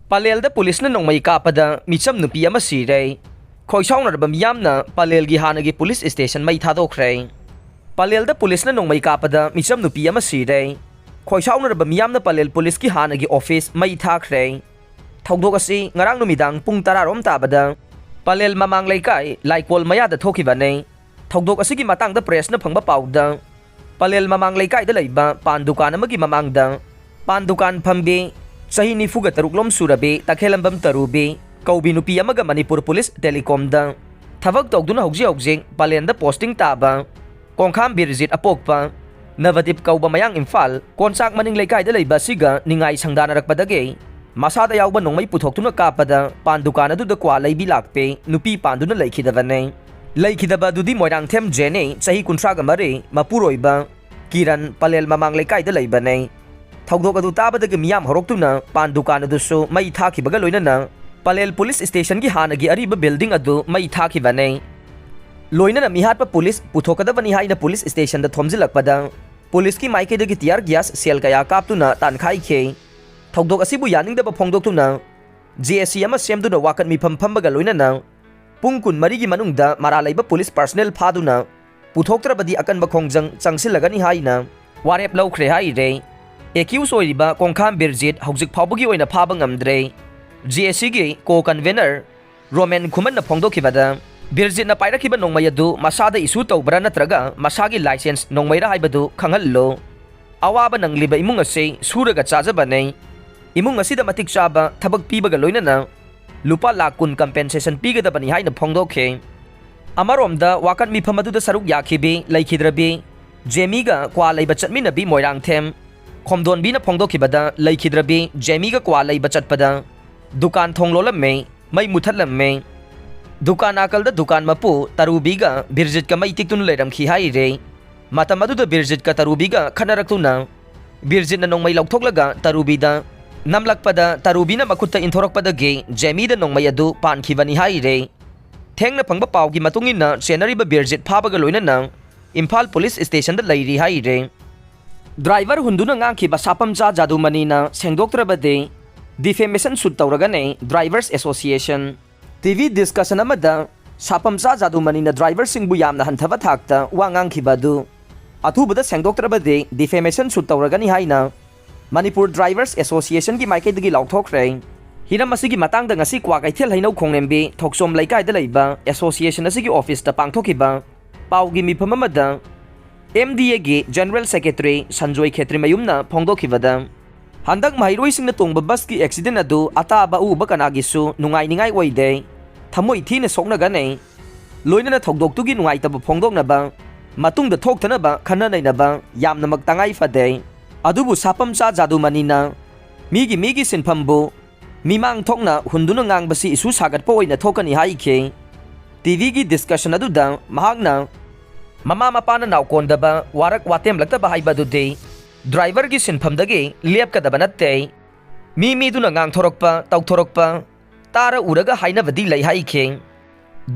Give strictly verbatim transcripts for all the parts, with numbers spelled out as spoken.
ꯄꯂꯦꯜꯗ ꯄꯨꯂꯤꯁꯅ ꯅꯣꯡꯃꯩ ꯀꯥꯞꯄꯗ ꯃꯤꯆꯝ ꯅꯨꯄꯤ ꯑꯃ ꯁꯤꯔꯦ꯫ ꯈꯣꯏꯁꯥꯎꯅꯔꯕ ꯃꯤꯌꯥꯝꯅ ꯄꯂꯦꯜꯒꯤ ꯍꯥꯟꯅꯒꯤ ꯄꯨꯂꯤꯁ ꯁ꯭ꯇꯦꯁꯟ ꯃꯩ ꯊꯥꯗꯣꯛꯈ꯭ꯔꯦ꯫ ꯄꯂꯦꯜꯗ ꯄꯨꯂꯤꯁꯅ ꯅꯣꯡꯃꯩ ꯀꯥꯞꯄꯗ ꯃꯤꯆꯝ ꯅꯨꯄꯤ ꯑꯃ ꯁꯤꯔꯦ꯫ ꯈꯣꯏꯁꯥꯎꯅꯔꯕ ꯃꯤꯌꯥꯝꯅ ꯄꯂꯦꯜ ꯄꯨꯂꯤꯁꯀꯤ ꯍꯥꯟꯅꯒꯤ ꯑꯣꯐꯤꯁ ꯃꯩ ꯊꯥꯈ꯭ꯔꯦ꯫ ꯊꯧꯗꯣꯛ ꯑꯁꯤ ꯉꯔꯥꯡ ꯅꯨꯃꯤꯗꯥꯡ ꯄꯨꯡ ꯇꯔꯥ ꯔꯣꯝ ꯇꯥꯕꯗ ꯄꯂꯦꯜ ꯃꯃꯥꯡ ꯂꯩꯀꯥꯏ ꯂꯥꯏꯀꯣꯜ ꯃꯌꯥꯗ ꯊꯣꯛꯈꯤꯕꯅꯤ꯫ ꯊꯧꯗꯣꯛ ꯑꯁꯤꯒꯤ ꯃꯇꯥꯡꯗ ꯄ꯭ꯔꯦꯁꯅ ꯐꯪꯕ ꯄꯥꯎꯗ, ꯄꯂꯦꯜ ꯃꯃꯥꯡ ꯂꯩꯀꯥꯏꯗ ꯂꯩꯕ ꯄꯥꯟ ꯗꯨꯀꯥꯟ ꯑꯃꯒꯤ ꯃꯃꯥꯡꯗ ꯄꯥꯟ ꯗꯨꯀꯥꯟ ꯐꯝꯕꯤ ꯆꯍꯤ ꯅꯤꯐꯨꯒ ꯇꯔꯨꯛ ꯂꯣꯝ ꯁꯨꯔꯕꯤ ꯇꯈꯦꯂꯝꯕꯝ ꯇꯔꯨꯕꯤ ꯀꯧꯕꯤ ꯅꯨꯄꯤ ꯑꯃꯒ ꯃꯅꯤꯄꯨꯔ ꯄꯨꯂꯤꯁ ꯇꯦꯂꯤꯀꯣꯝꯗ ꯊꯕꯛ ꯇꯧꯗꯨꯅ ꯍꯧꯖꯤꯛ ꯍꯧꯖꯤꯛ ꯄꯂꯦꯟꯗ ꯄꯣꯁꯇꯤꯡ ꯇꯥꯕ ꯀꯣꯡꯈꯥꯝ ꯕꯤꯔꯖꯤꯠ ꯑꯄꯣꯛꯄ ꯅꯕꯗꯤꯞ ꯀꯧꯕ ꯃꯌꯥꯡ ꯏꯝꯐꯥꯜ ꯀꯣꯟꯆꯥꯛ ꯃꯅꯤꯡ ꯂꯩꯀꯥꯏꯗ ꯂꯩꯕ ꯑꯁꯤꯒ ꯅꯤꯡꯉꯥꯏ ꯁꯪꯗꯥꯅꯔꯛꯄꯗꯒꯤ ꯃꯁꯥꯗ ꯌꯥꯎꯕ ꯅꯣꯡꯃꯩ ꯄꯨꯊꯣꯛꯇꯨꯅ ꯀꯥꯞꯄꯗ ꯄꯥꯟ ꯗꯨꯀꯥꯟ ꯑꯗꯨꯗ ꯀ꯭ꯋꯥ ꯂꯩꯕꯤ ꯂꯥꯛꯄꯤ ꯅꯨꯄꯤ ꯄꯥꯟꯗꯨꯅ ꯂꯩꯈꯤꯗꯕꯅꯤ꯫ ꯂꯩꯈꯤꯗꯕ ꯑꯗꯨꯗꯤ ꯃꯣꯏꯔꯥꯡꯊꯦꯝ ꯖꯦꯅꯤ, ꯆꯍꯤ ꯀꯨꯟꯊ꯭ꯔꯥꯒ ꯃꯔꯤ, ꯃꯄꯨꯔꯣꯏꯕ ꯀꯤꯔꯟ, ꯄꯂꯦꯜ ꯃꯃꯥꯡ ꯂꯩꯀꯥꯏꯗ ꯂꯩꯕꯅꯤ꯫ ꯊꯧꯗꯣꯛ ꯑꯗꯨ ꯇꯥꯕꯗꯒꯤ ꯃꯤꯌꯥꯝ ꯍꯧꯔꯛꯇꯨꯅ ꯄꯥꯟ ꯗꯨꯀꯥꯟ ꯑꯗꯨꯁꯨ ꯃꯩ ꯊꯥꯈꯤꯕꯒ ꯂꯣꯏꯅꯅ ꯄꯂꯦꯜ ꯄꯨꯂꯤꯁ ꯁ꯭ꯇꯦꯁꯟꯒꯤ ꯍꯥꯟꯅꯒꯤ ꯑꯔꯤꯕ ꯕꯤꯜꯗꯤꯡ ꯑꯗꯨ ꯃꯩ ꯊꯥꯈꯤꯕꯅꯤ꯫ ꯂꯣꯏꯅꯅ ꯃꯤꯍꯥꯠꯄ ꯄꯨꯂꯤꯁ ꯄꯨꯊꯣꯛꯀꯗꯕꯅꯤ ꯍꯥꯏꯅ ꯄꯨꯂꯤꯁ ꯁ꯭ꯇꯦꯁꯟꯗ ꯊꯣꯝꯖꯤꯜꯂꯛꯄꯗ ꯄꯨꯂꯤꯁꯀꯤ ꯃꯥꯏꯀꯩꯗꯒꯤ ꯇꯤꯌꯥꯔ ꯒ꯭ꯌꯥꯁ ꯁꯦꯜ ꯀꯌꯥ ꯀꯥꯞꯇꯨꯅ ꯇꯥꯟꯈꯥꯏꯈꯤ꯫ ꯊꯧꯗꯣꯛ ꯑꯁꯤꯕꯨ ꯌꯥꯅꯤꯡꯗꯕ ꯐꯣꯡꯗꯣꯛꯇꯨꯅ ꯖꯦ ꯑꯦ ꯁꯤ ꯑꯃ ꯁꯦꯝꯗꯨꯅ ꯋꯥꯀꯠ ꯃꯤꯐꯝ ꯐꯝꯕꯒ ꯂꯣꯏꯅꯅ ꯄꯨꯡ ꯀꯨꯟꯃꯔꯤꯒꯤ ꯃꯅꯨꯡꯗ ꯃꯔꯥꯜ ꯂꯩꯕ ꯄꯨꯂꯤꯁ ꯄꯔꯁꯅꯦꯜ ꯐꯥꯗꯨꯅ ꯄꯨꯊꯣꯛꯇ꯭ꯔꯕꯗꯤ ꯑꯀꯟꯕ ꯈꯣꯡꯖꯪ ꯆꯪꯁꯤꯜꯂꯒꯅꯤ ꯍꯥꯏꯅ ꯋꯥꯔꯦꯞ ꯂꯧꯈ꯭ꯔꯦ ꯍꯥꯏꯔꯦ꯫ ꯑꯦꯀ꯭ꯌꯨꯁ ꯑꯣꯏꯔꯤꯕ ꯀꯣꯡꯈꯥꯝ ꯕꯤꯔꯖꯤꯠ ꯍꯧꯖꯤꯛ ꯐꯥꯎꯕꯒꯤ ꯑꯣꯏꯅ ꯐꯥꯕ ꯉꯝꯗ꯭ꯔꯦ꯫ ꯖꯦ ꯑꯦ ꯁꯤꯒꯤ ꯀꯣ ꯀꯟꯚꯦꯅꯔ ꯔꯣꯃꯦꯟ ꯈꯨꯃꯟꯅ ꯐꯣꯡꯗꯣꯛꯈꯤꯕꯗ, ꯕꯤꯔꯖꯤꯠꯅ ꯄꯥꯏꯔꯛꯈꯤꯕ ꯅꯣꯡꯃꯩ ꯑꯗꯨ ꯃꯁꯥꯗ ꯏꯁꯨ ꯇꯧꯕ꯭ꯔꯥ ꯅꯠꯇ꯭ꯔꯒ ꯃꯁꯥꯒꯤ ꯂꯥꯏꯁꯦꯟꯁ ꯅꯣꯡꯃꯩꯔꯥ ꯍꯥꯏꯕꯗꯨ ꯈꯪꯍꯜꯂꯨ꯫ ꯑꯋꯥꯕ ꯅꯪꯂꯤꯕ ꯏꯃꯨꯡ ꯑꯁꯤ ꯁꯨꯔꯒ ꯆꯥꯖꯕꯅꯤ꯫ ꯏꯃꯨꯡ ꯑꯁꯤꯗ ꯃꯇꯤꯛ ꯆꯥꯕ ꯊꯕꯛ ꯄꯤꯕꯒ ꯂꯣꯏꯅꯅ ꯂꯨꯄꯥ ꯂꯥꯈ ꯀꯨꯟ ꯀꯝꯄꯦꯟꯁꯦꯁꯟ ꯄꯤꯒꯗꯕꯅꯤ ꯍꯥꯏꯅ ꯐꯣꯡꯗꯣꯛꯈꯤ꯫ ꯑꯃꯔꯣꯝꯗ ꯋꯥꯀꯠ ꯃꯤꯐꯝ ꯑꯗꯨꯗ ꯁꯔꯨꯛ ꯌꯥꯈꯤꯕꯤ ꯂꯩꯈꯤꯗ꯭ꯔꯕꯤ ꯖꯦꯃꯤꯒ ꯀ꯭ꯋꯥ ꯂꯩꯕ ꯆꯠꯃꯤꯟꯅꯕꯤ ꯃꯣꯏꯔꯥꯡꯊꯦꯝ ꯈꯣꯝꯗꯣꯟꯕꯤꯅ ꯐꯣꯡꯗꯣꯛꯈꯤꯕꯗ, ꯂꯩꯈꯤꯗ꯭ꯔꯕꯤ ꯖꯦꯃꯤꯒ ꯀ꯭ꯋꯥ ꯂꯩꯕ ꯆꯠꯄꯗ ꯗꯨꯀꯥꯟ ꯊꯣꯡ ꯂꯣꯜꯂꯝꯃꯦ, ꯃꯩ ꯃꯨꯊꯠꯂꯝꯃꯦ꯫ ꯗꯨꯀꯥꯟ ꯅꯥꯀꯜꯗ ꯗꯨꯀꯥꯟ ꯃꯄꯨ ꯇꯔꯨꯕꯤꯒ ꯕꯤꯔꯖꯤꯠꯀ ꯃꯩ ꯇꯤꯛꯇꯨꯅ ꯂꯩꯔꯝꯈꯤ ꯍꯥꯏꯔꯦ꯫ ꯃꯇꯝ ꯑꯗꯨꯗ ꯕꯤꯔꯖꯤꯠꯀ ꯇꯔꯨꯕꯤꯒ ꯈꯠꯅꯔꯛꯇꯨꯅ ꯕꯤꯔꯖꯤꯠꯅ ꯅꯣꯡꯃꯩ ꯂꯧꯊꯣꯛꯂꯒ ꯇꯔꯨꯕꯤꯗ ꯅꯝꯂꯛꯄꯗ, ꯇꯔꯨꯕꯤꯅ ꯃꯈꯨꯠꯇ ꯏꯟꯊꯣꯔꯛꯄꯗꯒꯤ ꯖꯦꯃꯤꯗ ꯅꯣꯡꯃꯩ ꯑꯗꯨ ꯄꯥꯟꯈꯤꯕꯅꯤ ꯍꯥꯏꯔꯦ꯫ ꯊꯦꯡꯅ ꯐꯪꯕ ꯄꯥꯎꯒꯤ ꯃꯇꯨꯡ ꯏꯟꯅ ꯆꯦꯟꯅꯔꯤꯕ ꯕꯤꯔꯖꯤꯠ ꯐꯥꯕꯒ ꯂꯣꯏꯅꯅ ꯏꯝꯐꯥꯜ ꯄꯨꯂꯤꯁ ꯁ꯭ꯇꯦꯁꯟꯗ ꯂꯩꯔꯤ ꯍꯥꯏꯔꯦ꯫ ꯗ꯭ꯔꯥꯏꯚꯔ ꯍꯨꯟꯗꯨꯅ ꯉꯥꯡꯈꯤꯕ ꯁꯥꯄꯝꯆꯥ ꯖꯥꯗꯨꯃꯅꯤꯅ ꯁꯦꯡꯗꯣꯛꯇ꯭ꯔꯕꯗꯤ Defamation suit ꯇꯧꯔꯒꯅꯤ Drivers Association꯫ T V discussion ꯑꯃꯗ ꯁꯥꯄꯝꯆꯥ ꯖꯥꯗꯨꯃꯅꯤꯅ driverꯁꯤꯡꯕꯨ ꯌꯥꯝꯅ ꯍꯟꯊꯕ ꯊꯥꯛꯇ ꯋꯥ ꯉꯥꯡꯈꯤꯕ ꯑꯗꯨ ꯑꯊꯨꯕꯗ ꯁꯦꯡꯗꯣꯛꯇ꯭ꯔꯕꯗꯤ defamation suit ꯇꯧꯔꯒꯅꯤ ꯍꯥꯏꯅ ꯃꯅꯤꯄꯨꯔ Drivers Associationꯒꯤ ꯃꯥꯏꯀꯩꯗꯒꯤ ꯂꯥꯎꯊꯣꯛꯈ꯭ꯔꯦ꯫ ꯍꯤꯔꯝ ꯑꯁꯤꯒꯤ ꯃꯇꯥꯡꯗ ꯉꯁꯤ ꯀ꯭ꯋꯥꯀꯩꯊꯦꯜ ꯍꯩꯅꯧ ꯈꯣꯡꯂꯦꯝꯕꯤ ꯊꯣꯛꯆꯣꯝ ꯂꯩꯀꯥꯏꯗ ꯂꯩꯕ association ꯑꯁꯤꯒꯤ officeꯇ ꯄꯥꯡꯊꯣꯛꯈꯤꯕ ꯄꯥꯎꯒꯤ ꯃꯤꯐꯝ ꯑꯃꯗ M D Aꯒꯤ General Secretary Sanjoy ꯈꯦꯇ꯭ꯔꯤꯃꯌꯨꯝꯅ ꯐꯣꯡꯗꯣꯛꯈꯤꯕꯗ, ꯍꯟꯗꯛ ꯃꯍꯩꯔꯣꯏꯁꯤꯡꯅ ꯇꯣꯡꯕ busꯀꯤ accident ꯑꯗꯨ ꯑꯇꯥꯕ ꯑꯎꯕ ꯀꯅꯥꯒꯤꯁꯨ ꯅꯨꯡꯉꯥꯏꯅꯤꯡꯉꯥꯏ ꯑꯣꯏꯗꯦ, ꯊꯃꯣꯏ ꯊꯤꯅ ꯁꯣꯛꯅꯒꯅꯤ꯫ ꯂꯣꯏꯅꯅ ꯊꯧꯗꯣꯛꯇꯨꯒꯤ ꯅꯨꯡꯉꯥꯏꯇꯕ ꯐꯣꯡꯗꯣꯛꯅꯕ, ꯃꯇꯨꯡꯗ ꯊꯣꯛꯇꯅꯕ ꯈꯟꯅ ꯅꯩꯅꯕ ꯌꯥꯝꯅꯃꯛ ꯇꯉꯥꯏ ꯐꯗꯦ꯫ ꯑꯗꯨꯕꯨ ꯁꯥꯄꯝꯆꯥ ꯖꯥꯗꯨꯃꯅꯤꯅ ꯃꯤꯒꯤ ꯃꯤꯒꯤ ꯁꯤꯟꯐꯝꯕꯨ ꯃꯤꯃꯥꯡ ꯊꯣꯛꯅ ꯍꯨꯟꯗꯨꯅ ꯉꯥꯡꯕꯁꯤ issue ꯁꯥꯒꯠꯄ ꯑꯣꯏꯅ ꯊꯣꯛꯀꯅꯤ ꯍꯥꯏꯈꯤ꯫ ꯇꯤ ꯚꯤꯒꯤ discussion ꯑꯗꯨꯗ ꯃꯍꯥꯛꯅ ꯃꯃꯥ ꯃꯄꯥꯅ ꯅꯥꯎꯀꯣꯟꯗꯕ ꯋꯥꯔꯛ ꯋꯥꯇꯦꯝꯂꯛꯇꯕ ꯍꯥꯏꯕ ꯑꯗꯨꯗꯤ driverꯒꯤ ꯁꯤꯟꯐꯝꯗꯒꯤ ꯂꯦꯞꯀꯗꯕ ꯅꯠꯇꯦ꯫ ꯃꯤ ꯃꯤꯗꯨꯅ ꯉꯥꯡꯊꯣꯔꯛꯄ, ꯇꯧꯊꯣꯔꯛꯄ, ꯇꯥꯔ ꯎꯔꯒ ꯍꯥꯏꯅꯕꯗꯤ ꯂꯩ ꯍꯥꯏꯈꯤ꯫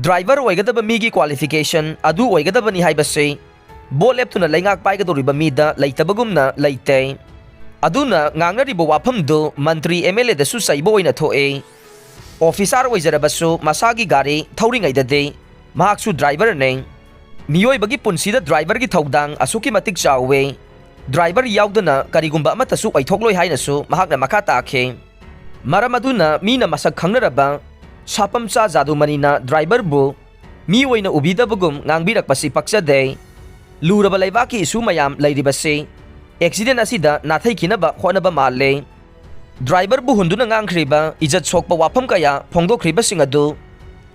Driver ꯑꯣꯏꯒꯗꯕ ꯃꯤꯒꯤ qualification ꯑꯗꯨ ꯑꯣꯏꯒꯗꯕꯅꯤ ꯍꯥꯏꯕꯁꯤ ꯚꯣꯠ ꯂꯦꯞꯇꯨꯅ ꯂꯩꯉꯥꯛ ꯄꯥꯏꯒꯗꯧꯔꯤꯕ ꯃꯤꯗ ꯂꯩꯇꯕꯒꯨꯝꯅ ꯂꯩꯇꯦ꯫ ꯑꯗꯨꯅ ꯉꯥꯡꯅꯔꯤꯕ ꯋꯥꯐꯝꯗꯨ ꯃꯟꯇ꯭ꯔꯤ M L Aꯗꯁꯨ ꯆꯩꯕ ꯑꯣꯏꯅ ꯊꯣꯛꯏ꯫ Officer ꯑꯣꯏꯖꯔꯕꯁꯨ ꯃꯁꯥꯒꯤ ꯒꯥꯔꯤ ꯊꯧꯔꯤꯉꯩꯗꯗꯤ ꯃꯍꯥꯛꯁꯨ driverꯅꯤ꯫ ꯃꯤꯑꯣꯏꯕꯒꯤ ꯄꯨꯟꯁꯤꯗ driverꯒꯤ ꯊꯧꯗꯥꯡ ꯑꯁꯨꯛꯀꯤ ꯃꯇꯤꯛ ꯆꯥꯎꯏ꯫ Driver ꯌꯥꯎꯗꯅ ꯀꯔꯤꯒꯨꯝꯕ ꯑꯃꯠꯇꯁꯨ ꯑꯣꯏꯊꯣꯛꯂꯣꯏ ꯍꯥꯏꯅꯁꯨ ꯃꯍꯥꯛꯅ ꯃꯈꯥ ꯇꯥꯈꯤ꯫ ꯃꯔꯝ ꯑꯗꯨꯅ ꯃꯤꯅ ꯃꯁꯛ ꯈꯪꯅꯔꯕ ꯁꯥꯄꯝꯆꯥ ꯖꯥꯗꯨꯃꯅꯤꯅ driverꯕꯨ ꯃꯤ ꯑꯣꯏꯅ ꯎꯕꯤꯗꯕꯒꯨꯝ ꯉꯥꯡꯕꯤꯔꯛꯄꯁꯤ ꯄꯛꯆꯗꯦ꯫ ꯂꯨꯔꯕ ꯂꯩꯕꯥꯛꯀꯤ issue ꯃꯌꯥꯝ ꯂꯩꯔꯤꯕꯁꯤ accident ꯑꯁꯤꯗ ꯅꯥꯊꯩꯈꯤꯅꯕ ꯍꯣꯠꯅꯕ ꯃꯥꯜꯂꯦ꯫ Driverꯕꯨ ꯍꯨꯟꯗꯨꯅ ꯉꯥꯡꯈ꯭ꯔꯤꯕ ꯏꯖꯠ ꯁꯣꯛꯄ ꯋꯥꯐꯝ ꯀꯌꯥ ꯐꯣꯡꯗꯣꯛꯈ꯭ꯔꯤꯕꯁꯤꯡ ꯑꯗꯨ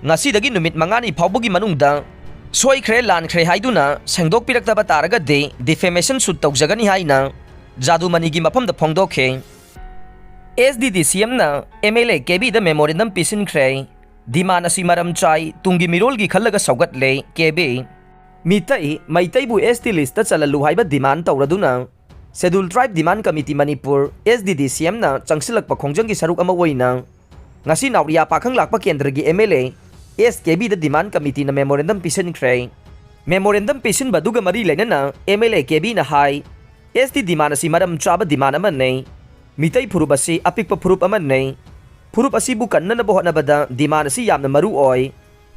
ꯉꯁꯤꯗꯒꯤ ꯅꯨꯃꯤꯠ ꯃꯉꯥꯅꯤ ꯐꯥꯎꯕꯒꯤ ꯃꯅꯨꯡꯗ ꯁꯣꯏꯈ꯭ꯔꯦ ꯂꯥꯟꯈ꯭ꯔꯦ ꯍꯥꯏꯗꯨꯅ ꯁꯦꯡꯗꯣꯛꯄꯤꯔꯛꯇꯕ ꯇꯥꯔꯒꯗꯤ defamation suit ꯇꯧꯖꯒꯅꯤ ꯍꯥꯏꯅ ꯖꯥꯗꯨꯃꯅꯤꯒꯤ ꯃꯐꯝꯗ ꯐꯣꯡꯗꯣꯛꯈꯤ꯫ S D D C Mꯅ M L A K Bꯗ memorandum ꯄꯤꯁꯤꯟꯈ꯭ꯔꯦ꯫ Demand ꯑꯁꯤ ꯃꯔꯝ ꯆꯥꯏ, ꯇꯨꯡꯒꯤ ꯃꯤꯔꯣꯜꯒꯤ ꯈꯜꯂꯒ ꯁꯧꯒꯠꯂꯦ, K B꯫ Meitei, ꯃꯩꯇꯩꯕꯨ S T listꯇ ꯆꯜꯍꯜꯂꯨ ꯍꯥꯏꯕ demand ꯇꯧꯔꯗꯨꯅ Scheduled Tribe Demand Committee Manipur, S D D C Mꯅ ꯆꯪꯁꯤꯜꯂꯛꯄ ꯈꯣꯡꯖꯪꯒꯤ ꯁꯔꯨꯛ ꯑꯃ ꯑꯣꯏꯅ ꯉꯁꯤ ꯅꯥꯎꯔꯤꯌꯥ ꯄꯥꯈꯪ ꯂꯥꯛꯄ ꯀꯦꯟꯗ꯭ꯔꯒꯤ M L A S K Bꯗ demand committeeꯅ memorandum ꯄꯤꯁꯤꯟꯈ꯭ꯔꯦ꯫ Memorandum ꯄꯤꯁꯤꯟꯕꯗꯨꯒ ꯃꯔꯤ ꯂꯩꯅꯅ M L A K Bꯅ high, S T demand ꯑꯁꯤ ꯃꯔꯝ ꯆꯥꯕ demand ꯑꯃꯅꯤ꯫ ꯃꯤꯇꯩ ꯐꯨꯔꯨꯞ ꯑꯁꯤ ꯑꯄꯤꯛꯄ ꯐꯨꯔꯨꯞ ꯑꯃꯅꯤ꯫ ꯐꯨꯔꯨꯞ ꯑꯁꯤꯕꯨ ꯀꯟꯅꯅꯕ ꯍꯣꯠꯅꯕꯗ demand ꯑꯁꯤ ꯌꯥꯝꯅ ꯃꯔꯨ ꯑꯣꯏ꯫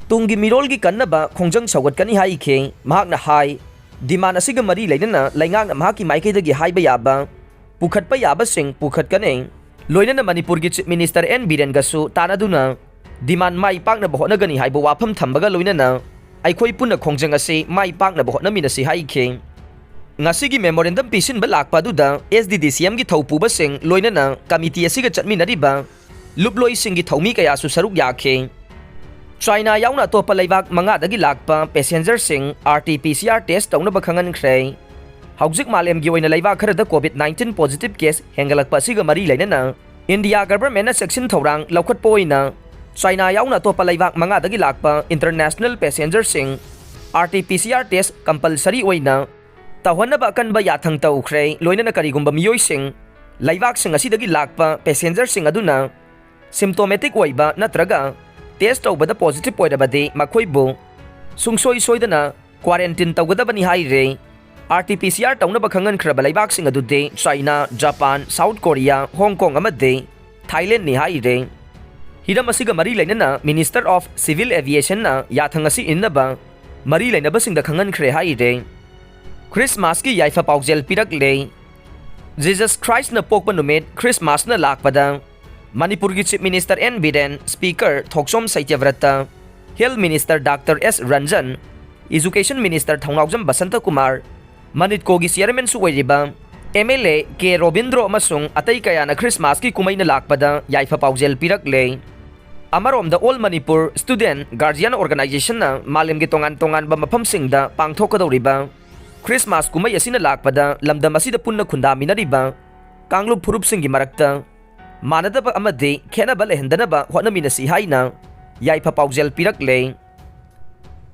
ꯇꯨꯡꯒꯤ ꯃꯤꯔꯣꯜꯒꯤ ꯀꯟꯅꯕ ꯈꯣꯡꯖꯪ ꯁꯧꯒꯠꯀꯅꯤ ꯍꯥꯏꯈꯤ꯫ ꯃꯍꯥꯛꯅ ꯍꯥꯏ, demand ꯑꯁꯤꯒ ꯃꯔꯤ ꯂꯩꯅꯅ ꯂꯩꯉꯥꯛꯅ ꯃꯍꯥꯛꯀꯤ ꯃꯥꯏꯀꯩꯗꯒꯤ ꯍꯥꯏꯕ ꯌꯥꯕ ꯄꯨꯈꯠꯄ ꯌꯥꯕꯁꯤꯡ ꯄꯨꯈꯠꯀꯅꯤ꯫ ꯂꯣꯏꯅꯅ ꯃꯅꯤꯄꯨꯔꯒꯤ Chief Minister ꯑꯦꯟ ꯕꯤꯔꯦꯟꯒꯁꯨ ꯇꯥꯟꯅꯗꯨꯅ demand ꯃꯥꯏ ꯄꯥꯛꯅꯕ ꯍꯣꯠꯅꯒꯅꯤ ꯍꯥꯏꯕ ꯋꯥꯐꯝ ꯊꯝꯕꯒ ꯂꯣꯏꯅꯅ ꯑꯩꯈꯣꯏ ꯄꯨꯟꯅ ꯈꯣꯡꯖꯪ ꯑꯁꯤ ꯃꯥꯏ ꯄꯥꯛꯅꯕ ꯍꯣꯠꯅꯃꯤꯟꯅꯁꯤ ꯍꯥꯏꯈꯤ꯫ ꯉꯁꯤꯒꯤ memorandum ꯄꯤꯁꯤꯟꯕ ꯂꯥꯛꯄ ꯑꯗꯨꯗ SDDCMꯒꯤ ꯊꯧꯄꯨꯕꯁꯤꯡ ꯂꯣꯏꯅꯅ committee ꯑꯁꯤꯒ ꯆꯠꯃꯤꯟꯅꯔꯤꯕ ꯂꯨꯞꯂꯣꯏꯁꯤꯡꯒꯤ ꯊꯧꯃꯤ ꯀꯌꯥꯁꯨ ꯁꯔꯨꯛ ꯌꯥꯈꯤ꯫ ꯆꯥꯏꯅꯥ ꯌꯥꯎꯅ ꯑꯇꯣꯞꯄ ꯂꯩꯕꯥꯛ ꯃꯉꯥꯗꯒꯤ ꯂꯥꯛꯄ passengerꯁꯤꯡ RT-PCR test ꯇꯧꯅꯕ ꯈꯪꯍꯟꯈ꯭ꯔꯦ꯫ ꯍꯧꯖꯤꯛ ꯃꯥꯂꯦꯝꯒꯤ ꯑꯣꯏꯅ ꯂꯩꯕꯥꯛ ꯈꯔꯗ COVID nineteen positive case ꯍꯦꯟꯒꯠꯂꯛꯄ ꯑꯁꯤꯒ ꯃꯔꯤ ꯂꯩꯅꯅ India governmentꯅ ꯆꯦꯛꯁꯤꯟ ꯊꯧꯔꯥꯡ ꯂꯧꯈꯠꯄ ꯑꯣꯏꯅ ꯆꯥꯏꯅꯥ ꯌꯥꯎꯅ ꯑꯇꯣꯞꯄ ꯂꯩꯕꯥꯛ ꯃꯉꯥꯗꯒꯤ ꯂꯥꯛꯄ international passengerꯁꯤꯡ RT-PCR test compulsory ꯑꯣꯏꯅ ꯇꯧꯍꯟꯅꯕ ꯑꯀꯟꯕ ꯌꯥꯊꯪ ꯇꯧꯈ꯭ꯔꯦ꯫ ꯂꯣꯏꯅꯅ ꯀꯔꯤꯒꯨꯝꯕ ꯃꯤꯑꯣꯏꯁꯤꯡ ꯂꯩꯕꯥꯛꯁꯤꯡ ꯑꯁꯤꯗꯒꯤ ꯂꯥꯛꯄ passengerꯁꯤꯡ ꯑꯗꯨꯅ symptomatic ꯑꯣꯏꯕ ꯅꯠꯇ꯭ꯔꯒ test ꯇꯧꯕꯗ positive ꯑꯣꯏꯔꯕꯗꯤ ꯃꯈꯣꯏꯕꯨ ꯁꯨꯡꯁꯣꯏ ꯁꯣꯏꯗꯅ quarantine ꯇꯧꯒꯗꯕꯅꯤ ꯍꯥꯏꯔꯦ꯫ RT-PCR ꯇꯧꯅꯕ ꯈꯪꯍꯟꯈ꯭ꯔꯕ ꯂꯩꯕꯥꯛꯁꯤꯡ ꯑꯗꯨꯗꯤ ꯆꯥꯏꯅꯥ, ꯖꯄꯥꯟ, ꯁꯥꯎꯠ ꯀꯣꯔꯤꯌꯥ, ꯍꯣꯡ ꯀꯣꯡ ꯑꯃꯗꯤ ꯊꯥꯏꯂꯦꯟꯗꯅꯤ ꯍꯥꯏꯔꯦ꯫ ꯍꯤꯔꯝ ꯑꯁꯤꯒ ꯃꯔꯤ ꯂꯩꯅꯅ Minister of Civil Aviationꯅ ꯌꯥꯊꯪ ꯑꯁꯤ ꯏꯟꯅꯕ ꯃꯔꯤ ꯂꯩꯅꯕꯁꯤꯡꯗ ꯈꯪꯍꯟꯈ꯭ꯔꯦ ꯍꯥꯏꯔꯦ꯫ ꯈ꯭ꯔꯤꯁꯃꯥꯁꯀꯤ ꯌꯥꯏꯐ ꯄꯥꯎꯖꯦꯜ ꯄꯤꯔꯛꯂꯦ꯫ Jesus Christꯅ ꯄꯣꯛꯄ ꯅꯨꯃꯤꯠ ꯈ꯭ꯔꯤꯁꯃꯥꯁꯅ ꯂꯥꯛꯄꯗ ꯃꯅꯤꯄꯨꯔꯒꯤ Chief Minister N Biren, Speaker Thokchom Satyabrata, Health Minister Doctor S Ranjan, Education Minister Thounaojam Basantakumar, ꯃꯅꯤꯠꯀꯣꯒꯤ chairmanꯁꯨ ꯑꯣꯏꯔꯤꯕ MLA ꯀꯦ ꯔꯣꯕꯤꯟꯗ꯭ꯔꯣ ꯑꯃꯁꯨꯡ ꯑꯇꯩ ꯀꯌꯥꯅ ꯈ꯭ꯔꯤꯁꯃꯥꯁꯀꯤ ꯀꯨꯝꯍꯩꯅ ꯂꯥꯛꯄꯗ ꯌꯥꯏꯐ ꯄꯥꯎꯖꯦꯜ ꯄꯤꯔꯛꯂꯦ꯫ ꯑꯃꯔꯣꯝꯗ All Manipur Student Guardian Organizationꯅ ꯃꯥꯂꯦꯝꯒꯤ ꯇꯣꯉꯥꯟ ꯇꯣꯉꯥꯟꯕ ꯃꯐꯝꯁꯤꯡꯗ ꯄꯥꯡꯊꯣꯛꯀꯗꯧꯔꯤꯕ ꯈ꯭ꯔꯤꯁꯃꯥꯁ ꯀꯨꯝꯍꯩ ꯑꯁꯤꯅ ꯂꯥꯛꯄꯗ ꯂꯝꯗꯝ ꯑꯁꯤꯗ ꯄꯨꯟꯅ ꯈꯨꯟꯗꯥꯃꯤꯟꯅꯔꯤꯕ ꯀꯥꯡꯂꯨꯞ ꯐꯨꯔꯨꯞꯁꯤꯡꯒꯤ ꯃꯔꯛꯇ ꯃꯥꯟꯅꯗꯕ ꯑꯃꯗꯤ ꯈꯦꯠꯅꯕ ꯂꯩꯍꯟꯗꯅꯕ ꯍꯣꯠꯅꯃꯤꯟꯅꯁꯤ ꯍꯥꯏꯅ ꯌꯥꯏꯐ ꯄꯥꯎꯖꯦꯜ ꯄꯤꯔꯛꯂꯦ꯫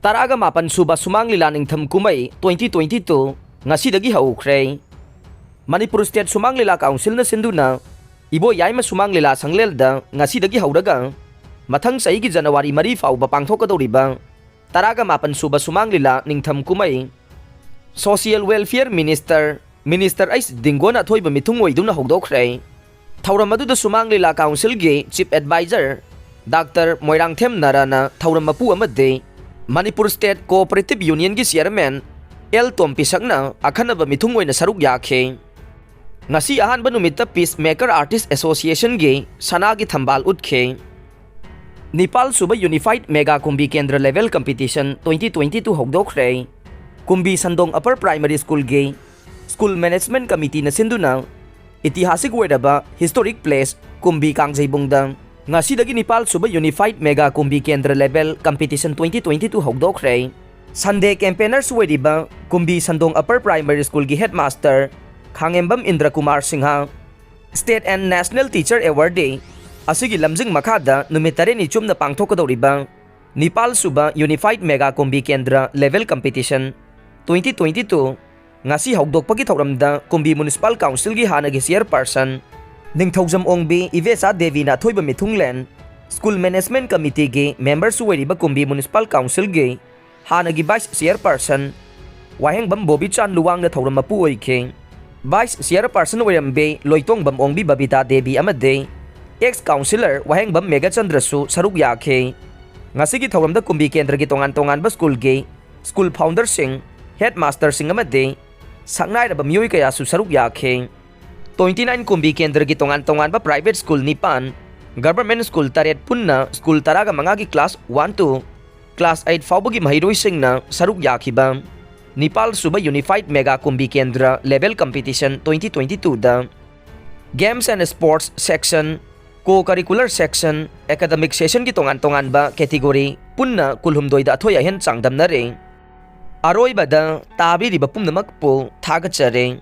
ꯇꯔꯥꯒ ꯃꯥꯄꯟ ꯁꯨꯕ ꯁꯨꯃꯥꯡ ꯂꯤꯂꯥ ꯅꯤꯡꯊꯝ ꯀꯨꯝꯍꯩ twenty twenty-two ꯉꯁꯤꯗꯒꯤ ꯍꯧꯈ꯭ꯔꯦ꯫ ꯃꯅꯤꯄꯨꯔ State ꯁꯨꯃꯥꯡ ꯂꯤꯂꯥ Councilꯅ ꯁꯤꯟꯗꯨꯅ ꯏꯕꯣ ꯌꯥꯏꯃ ꯁꯨꯃꯥꯡ ꯂꯤꯂꯥ ꯁꯪꯂꯦꯜꯗ ꯉꯁꯤꯗꯒꯤ ꯍꯧꯔꯒ ꯃꯊꯪ ꯆꯍꯤꯒꯤ ꯖꯅꯋꯥꯔꯤ ꯃꯔꯤ ꯐꯥꯎꯕ ꯄꯥꯡꯊꯣꯛꯀꯗꯧꯔꯤꯕ ꯇꯔꯥꯒ ꯃꯥꯄꯟ ꯁꯨꯕ ꯁꯨꯃꯥꯡ ꯂꯤꯂꯥ ꯅꯤꯡꯊꯝ ꯀꯨꯝꯍꯩ Social Welfare Minister, Minister H ꯗꯤꯡꯒꯣꯅ ꯑꯊꯣꯏꯕ ꯃꯤꯊꯨꯡ ꯑꯣꯏꯗꯨꯅ ꯍꯧꯗꯣꯛꯈ꯭ꯔꯦ꯫ ꯊꯧꯔꯝ ꯑꯗꯨꯗ ꯁꯨꯃꯥꯡ ꯂꯤꯂꯥ ꯀꯥꯎꯟꯁꯤꯜꯒꯤ Chief Advisor Doctor ꯃꯣꯏꯔꯥꯡꯊꯦꯝ ꯅꯔꯥꯅ ꯊꯧꯔꯝ ꯃꯄꯨ ꯑꯃꯗꯤ Manipur State Cooperative Unionꯒꯤ Chairman L ꯇꯣꯝꯄꯤꯁꯛꯅ ꯑꯈꯟꯅꯕ ꯃꯤꯊꯨꯡ ꯑꯣꯏꯅ ꯁꯔꯨꯛ ꯌꯥꯈꯤ꯫ ꯉꯁꯤ ꯑꯍꯥꯟꯕ ꯅꯨꯃꯤꯠꯇ Peacemaker Artist Associationꯒꯤ ꯁꯅꯥꯒꯤ ꯊꯝꯕꯥꯜ ꯎꯠꯈꯤ꯫ ꯅꯤꯄꯥꯜ ꯁꯨꯕ Unified Mega ꯀꯨꯝꯕꯤ ꯀꯦꯟꯗ꯭ꯔ Level Competition twenty twenty two ꯍꯧꯗꯣꯛꯈ꯭ꯔꯦ꯫ ꯀꯨꯝꯕꯤ ꯁꯟꯗꯣꯡ Upper Primary Schoolꯒꯤ School Management Committeeꯅ ꯁꯤꯟꯗꯨꯅ ꯏꯇꯤꯍꯥꯁꯤꯛ ꯑꯣꯏꯔꯕ historic place ꯀꯨꯝꯕꯤ ꯀꯥꯡꯖꯩꯕꯨꯡꯗ ꯉꯁꯤꯗꯒꯤ ꯅꯤꯄꯥꯜ ꯁꯨꯕ Unified Mega ꯀꯨꯝꯕꯤ ꯀꯦꯟꯗ꯭ꯔ Level Competition twenty twenty two ꯍꯧꯗꯣꯛꯈ꯭ꯔꯦ꯫ Sunday campaignerꯁꯨ ꯑꯣꯏꯔꯤꯕ ꯀꯨꯝꯕꯤ ꯁꯟꯗꯣꯡ Upper Primary Schoolꯒꯤ Headmaster ꯈꯥꯉꯦꯝꯕꯝ ꯏꯟꯗ꯭ꯔ Kumar Singh, State and National Teacher Award Day ꯑꯁꯤꯒꯤ ꯂꯝꯖꯤꯡ ꯃꯈꯥꯗ ꯅꯨꯃꯤꯠ ꯇꯔꯦꯠꯅꯤ ꯆꯨꯞꯅ ꯄꯥꯡꯊꯣꯛꯀꯗꯧꯔꯤꯕ ꯅꯤꯄꯥꯜ ꯁꯨꯕ Unified Mega ꯀꯨꯝꯕꯤ ꯀꯦꯟꯗ꯭ꯔ Level Competition twenty twenty two ꯉꯁꯤ ꯍꯧꯗꯣꯛꯄꯒꯤ ꯊꯧꯔꯝꯗ ꯀꯨꯝꯕꯤ Municipal Councilꯒꯤ ꯍꯥꯟꯅꯒꯤ Chairperson ꯅꯤꯡꯊꯧꯖꯝ ꯑꯣꯡꯕꯤ ꯏꯕꯦꯆꯥ ꯗꯦꯕꯤꯅ ꯑꯊꯣꯏꯕ ꯃꯤꯊꯨꯡꯂꯦꯟ, School Management Committeeꯒꯤ memberꯁꯨ ꯑꯣꯏꯔꯤꯕ ꯀꯨꯝꯕꯤ Municipal Councilꯒꯤ ꯍꯥꯟꯅꯒꯤ Vice Chairperson ꯋꯥꯍꯦꯡꯕꯝ ꯕꯣꯕꯤꯆꯥꯟ ꯂꯨꯋꯥꯡꯅ ꯊꯧꯔꯝ ꯃꯄꯨ ꯑꯣꯏꯈꯤ꯫ Vice Chairperson ꯑꯣꯏꯔꯝꯕꯤ ꯂꯣꯏꯇꯣꯡꯕꯝ ꯑꯣꯡꯕꯤ ꯕꯕꯤꯇꯥ ꯗꯦꯕꯤ ꯑꯃꯗꯤ ex councillor ꯋꯥꯍꯦꯡꯕꯝ ꯃꯦꯘꯆꯟꯗ꯭ꯔꯁꯨ ꯁꯔꯨꯛ ꯌꯥꯈꯤ꯫ ꯉꯁꯤꯒꯤ ꯊꯧꯔꯝꯗ ꯀꯨꯝꯕꯤ ꯀꯦꯟꯗ꯭ꯔꯒꯤ ꯇꯣꯉꯥꯟ ꯇꯣꯉꯥꯟꯕ schoolꯒꯤ school founderꯁꯤꯡ, headmasterꯁꯤꯡ ꯑꯃꯗꯤ ꯁꯛꯅꯥꯏꯔꯕ ꯃꯤꯑꯣꯏ ꯀꯌꯥꯁꯨ ꯁꯔꯨꯛ ꯌꯥꯈꯤ꯫ Twenty nine ꯀꯨꯝꯕꯤ ꯀꯦꯟꯗ꯭ꯔꯒꯤ ꯇꯣꯉꯥꯟ ꯇꯣꯉꯥꯟꯕ private school ꯅꯤꯄꯥꯟ, government school ꯇꯔꯦꯠ ꯄꯨꯟꯅ school ꯇꯔꯥꯒ ꯃꯉꯥꯒꯤ class one to class eight ꯐꯥꯎꯕꯒꯤ ꯃꯍꯩꯔꯣꯏꯁꯤꯡꯅ ꯁꯔꯨꯛ ꯌꯥꯈꯤꯕ ꯅꯤꯄꯥꯜ ꯁꯨꯕ Unified Mega ꯀꯨꯝꯕꯤ ꯀꯦꯟꯗ꯭ꯔ Level Competition twenty twenty twoꯗ Games and Sports Section, Co-Curricular Section, Academic Sessionꯒꯤ ꯇꯣꯉꯥꯟ ꯇꯣꯉꯥꯟꯕ category ꯄꯨꯟꯅ ꯀꯨꯟꯍꯨꯝꯗꯣꯏꯗ ꯑꯊꯣꯏ ꯑꯍꯦꯟ ꯆꯥꯡꯗꯝꯅꯔꯦ꯫ ꯑꯔꯣꯏꯕꯗ ꯇꯥꯕꯤꯔꯤꯕ ꯄꯨꯝꯅꯃꯛꯄꯨ ꯊꯥꯒꯠꯆꯔꯤ꯫